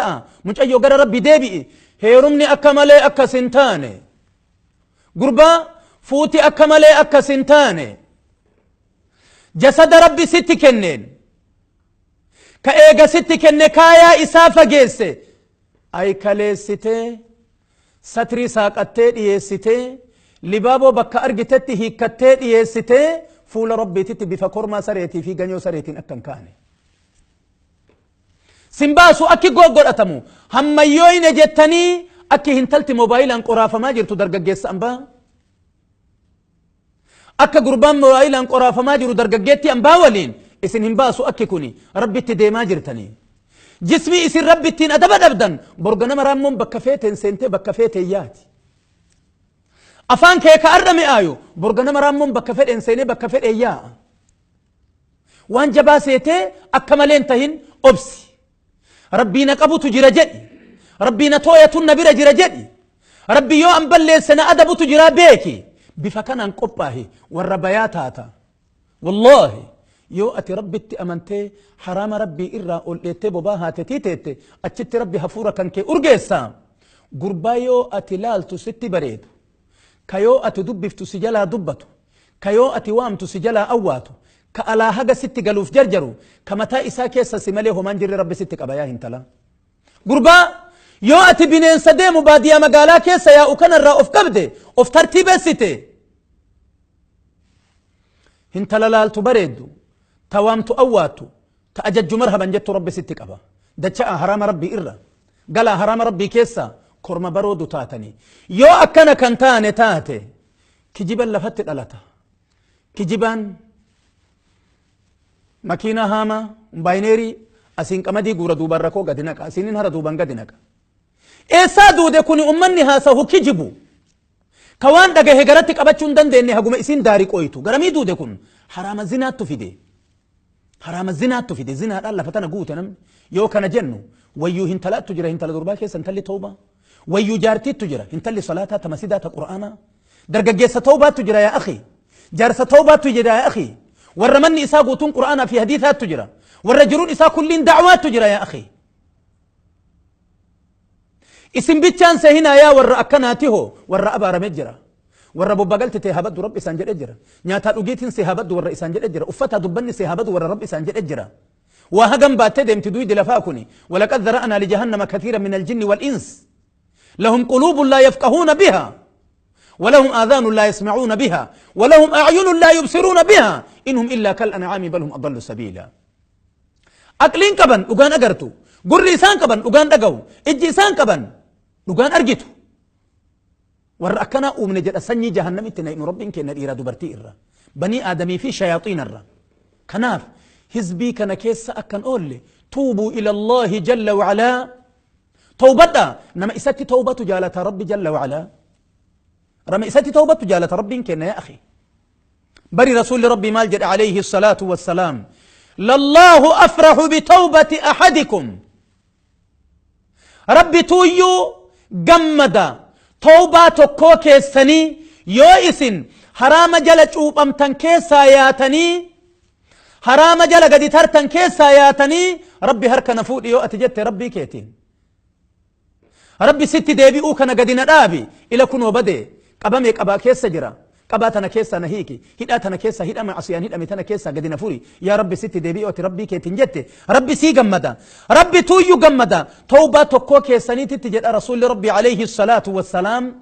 Dacha'a mucayyoo, gara Rabbi deebi'i. Heerumni akka malee akkas hin taane. Gurbaa, fuuti akka malee akkas hin taane. Jasada Rabbi sitti kenneen, ka eega sitti kenne kaayaa isaa fageesse, aykaleessitee, satrii saaqattee dhiyeessitee, libaaboo bakka argitetti hiikkattee dhiyeessitee, fuula Rabbiititti bifa kormaa sareetii fi ganyoo sareetiin akka hin kaane. Simbaasu akki godhatamu hammayyooyne jettanii akki hintalti moobaayilaan qoraafamaa jirtu, dargaggeessa ambaa, akka gurbaan moobaayilaan qoraafamaa jiru dargaggeetti ambaa waliin isin hin baasu. Akki kuni Rabbitti deemaa jirtanii jismii isin Rabbittiin adaba dhabdan, borga nama raammoon bakka feeteen seentee bakka feeteen yaati. Afaan kee ka arra mi'aayu, borga nama raammoon bakka fedheen seenee bakka fedheen yaa'a. Waan jabaa seetee akka maleen tahin, obsi. Rabbii na qabutu jira jedhi, Rabbii na tooyatu na bira jira jedhi, Rabbi yoo an balleesse na adabutu jira beeki. Bifa kanaan qophaahi, warra bayaa taata. Wallaahi, yoo ati Rabbitti amantee haraama Rabbii irraa ol dheettee bobaa haatetii teette, achitti Rabbi hafuura kan kee urgeessa. Gurbaa yoo ati laaltu sitti bareedu, ka yoo ati dubbiftu si jalaa dubbatu, ka yoo ati waamtu si jalaa awwaatu, ka alaa haga sitti galuuf jarjaru, ka mataa isaa keessa si malee homaan jirre, Rabbi sitti qaba. Yaa hintala, gurbaa, yoo ati bineensa deemu baadiyaa magaalaa keessa yaa'u kanarraa of qabde, of tartiibessite, hintala laaltu bareeddu, ta waamtu awwaattu, ta ajajju marhaban jettu, Rabbi sitti qaba. Dacha'a haraama Rabbii irra galaa, haraama Rabbii keessa korma baroodu taatanii. Yoo akkana kan taane taate, kijiban lafatti dhalata. Kijibaan makiina haama baayineerii asiin qamadii guura, duuban rakoo gadi naqa, asiinin hara duuban gadi naqa. Eessaa duude kuni? Ummanni haasahu kijibu, ka waan dhagahe garatti qabachuu hin dandeenye, haguma isiin daarii qoytu garamii duude kun? Haraama zinaattu fide, haraama zinaattu fide. Zinaadhaan lafa tana guute namni. Yoo kana jennu, wayyuu hintalaattu jira, hintala durbaa keessa intalli tawbaa, wayyuu jaartiittu jira, intalli salaataa, ta masidaa, ta Qur'aanaa, dargaggeessa tawbaattu jira. Yaa akhi, jaarsa tawbaattu jira. Yaa akhi, warra manni isaa guutuun Qur'aanaa fi hadiisaattu jira, warra jiruun isaa kulliin da'waattu jira. Yaa akhi, isin bichaan sehinaa. Yaa warra akkanaati hoo, warra abaarame jira, warra bobbagalti ta'e habaddu Rabbi isaan jedhe jira, nyaataa dhugiitiin si habaddu warra isaan jedhe jira, uffataa dubbanni si habadu warra Rabbi isaan jedhe jira. Waa hagam baattee deemti duydi lafaa kuni? ولقد ذرأنا لجهنم كثيرا من الجن والإنس، لهم قلوب لا يفقهون بها، ولهم آذان لا يسمعون بها، ولهم أعين لا يبصرون بها، إن هم إلا كالأنعام بل هم أضل سبيلا. Aqliin qaban dhugaan agartu, gurri isaan qaban dhugaan dhaga'u, ijji isaan qaban dhugaan argitu. Warra akkanaa uumne jedha, sanyii jahannamitti naqnu Rabbiin kenna, dhiira dubartii irra, banii aadamii fi shayaaxiina irra. Kanaaf hizbii kana keessa akkan oolle, توبوا إلى الله جل وعلا. Tawbadha. Nama isatti tawbatu jaalata Rabbi جل وعلا. Nama isatti tawbatu jaalata Rabbiin kenna. يا أخي، bari rasuulli Rabbi maal jedhe عليه الصلاة والسلام؟ لله أفرح بتوبة أحدكم. Rabbi tuuyyuu gammada tawbaa tokkoo keessanii, yoo isin haraama jala cuuphamtan keessaa yaatanii, haraama jala gadi tartan keessaa yaatanii, Rabbi harka na fuudhi yoo ati jette Rabbii keetiin, Rabbi sitti deebi'uu kana gadi na dhaabi, ila kunoo bade, qabame, qabaa keessa jira, qabaa tana keessaa na hiiki, hidhaa tana keessa, hidhama asiyaan hidhame tana keessaa gadi na furi, yaa Rabbi, sitti deebi'uu ati Rabbii keetiin jette, Rabbi sii gammada. Rabbi tuuyyuu gammada tawbaa tokkoo keessaniititti jedha rasuulli Rabbi عليه الصلاة والسلام.